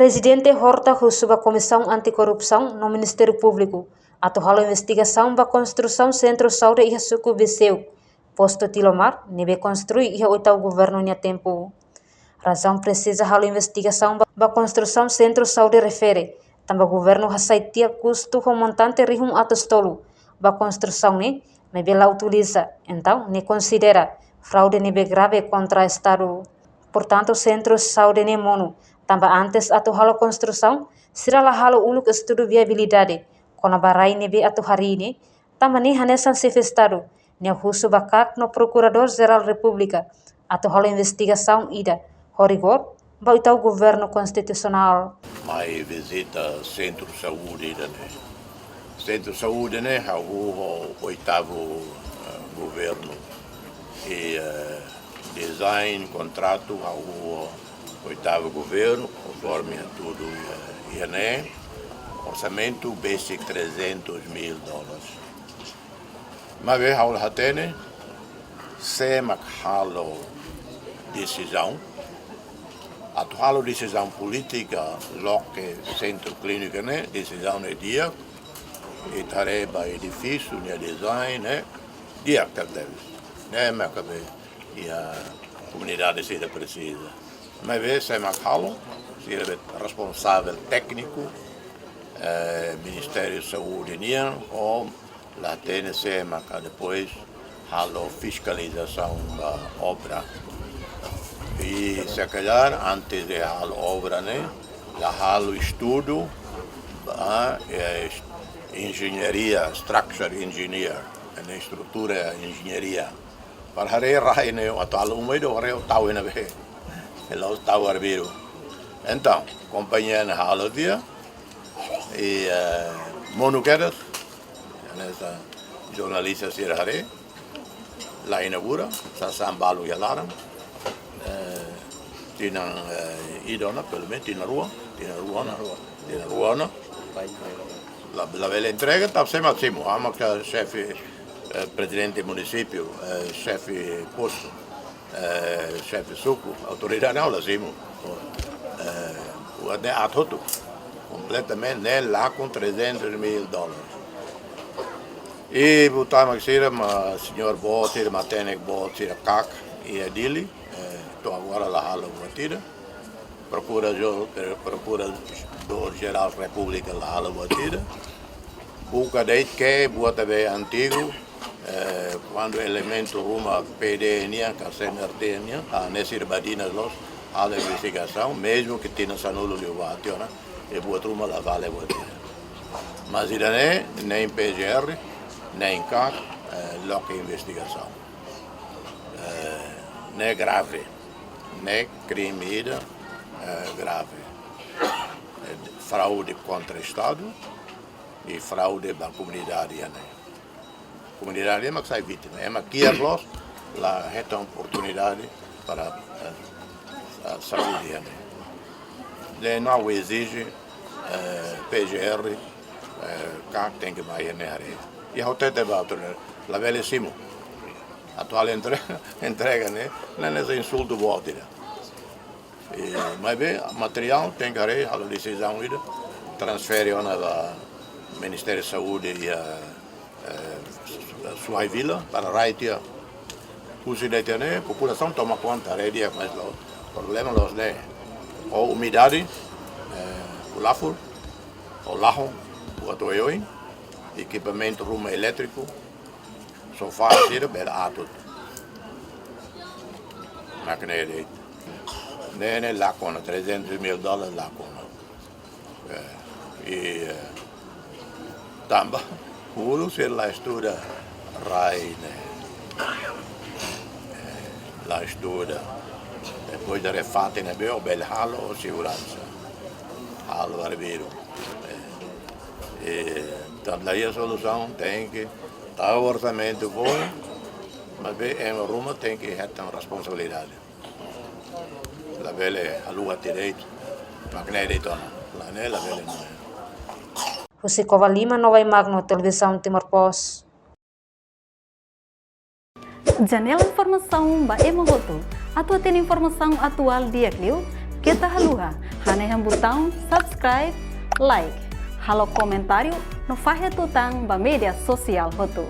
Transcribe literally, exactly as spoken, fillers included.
Prezidente Horta husu ba Komisaun Anti-Korrupsaun no Ministériu Públiku atu halo investigasaun ba konstrusaun Sentru Saúde iha suku Beseu, Postu Tilomar, ne'ebé konstrui iha oitavu governu nia tempu. Razaun presiza halo investigasaun ba, ba konstrusaun Sentru Saúde refere, tanba governu hasai tiha kustu ho montante rihun atus tolu ba konstrusaun ne'e, maibé la utiliza, entaun ne'e konsidera fraude ne'ebé grave kontra Estadu. Portantu, Sentru Saúde ne'e monu, tanba antes atu halo konstrusaun, sira la halo uluk estudu viabilidade kona-ba rai ne'ebé atu harii ne'e, tanba ne'e hanesan Xefe Estadu nia husu ba KAK no Prokuradór Jerál Repúblika atu halo investigasaun ida ho rigór ba oitavu governu konstitusionál. Mai vizita Sentru Saúde ida-ne'e. Sentru Saúde ne'e hahú ho oitavu, eh, governu. I, eh, design, kontratu, hahú ho oitavu governu, konforme hatudu, eh, iha ne'e, orsamentu besik trezentos mil dólares. Maibé ha'u la hatene sé mak halo desizaun. Atu halo desizaun polítika loke sentru klínika ne'e, desizaun ne'e di'ak, i haree ba edifísiu nia design ne'e di'ak tebetebes. Ne'e mak be iha komunidade sira presiza. Maibé sé mak halo, sira be responsavel tékniku, eh, Ministériu Saúde nian, ou la hatene sé maka depois halo fiskalizasaun ba obra. I se calhar antes de halo obra ne'e, la halo estudu ba, eh, enjeñaria, structure engineer, ne'e estrutura enjeñaria. Para haree rai ne'e atu halo uma ida, haree tau iha ne'ebé. La'ós tau arbiru. Entaun, kompañia ne'e halo tiha, i, eh, monu kedas, hanesan jornalista sira haree, la inaugura, sasán balu iha laran, eh, tinan, eh, ida ona, pelumenus tinan rua, tinan rua ona, tinan rua ona. La, labele entrega, tanba sé mak simu, ha'u mak xefe, eh, prezidente munisípiu, eh, xefe postu, eh, xefe suku, autoridade ha'u la simu. Eh, buat ne'e aat hotu. Kompletamente ne'e lakon trezentos mil dólares. I buat mak sira, mak señór boot sira, matenek boot sira, KAK, iha Dili, eh, to'o agora la halo buat ida. Prokuradór, Prokuradór Jerál Repúblika la halo buat ida. Buka de'it ke buat ne'ebé antigu, eh, kuandu elementu ruma P D nian, ka C N R T nian, ah, ne'e sira badinas loos, halo investigasaun, mezmu ke tinan sanulu liubá tiha ona, i buat ruma la vale buat ida. Mas ida-ne'e, nein P G R, nein KAK, eh, loke investigasaun. Eh, ne'e grave, ne'e krime ida, eh, grave. Eh, fraude kontra Estadu i fraude ba komunidade iha ne'e. Komunidade ema ke sai vítima, ema kiak loos, la hetan oportunidade para, eh, sa-, saúde iha ne'e. Ne'e ha'u ezije, eh, P G R, eh, KAK tenke mai iha ne'e haree. I ha'u hatete ba autoridade, labele simu. Atu halo entre-, entrega ne'e, ne'e hanesan insultu boot ida. I, maibé, materiál tenke haree, halo desizaun ida, transfere ona ba Ministériu Saúde iha, eh, Suai Vila, para rai tiha. Husi de'it iha ne'e, populasaun toma konta, haree di'ak, mas la'ós, problema la'ós ne'e. Ou umidade, eh, kulafur, ou lahon, buat oioin, ekipamentu ruma elétriku, sofá sira bele aat hotu. Mak ne'e de'it. Ne'e, ne'e lakon ona, trezentos mil dólares lakon ona. Eh, i, eh, tanba uluk sira la estuda rai ne'e. Eh, la estuda. Depois de refate ne'ebé ó bele halo, ó seguransa. Halo arbiru. Eh, i, tanba la iha solusaun, tenke tau orsamentu boot, maibé ema ruma tenke hetan responsabilidade. Labele haluha direitu, mak ne'e de'it ona, la ne'e labele ne'e. Husi Covalima, Novai Magno, Televizaun Timor Post. Janela informasaun ba ema hotu. Atu hatene informasaun atuál di'ak liu, keta haluha, Hanehan butaun subscribe, like, halo komentáriu no fahe tutan ba média sosiál hotu.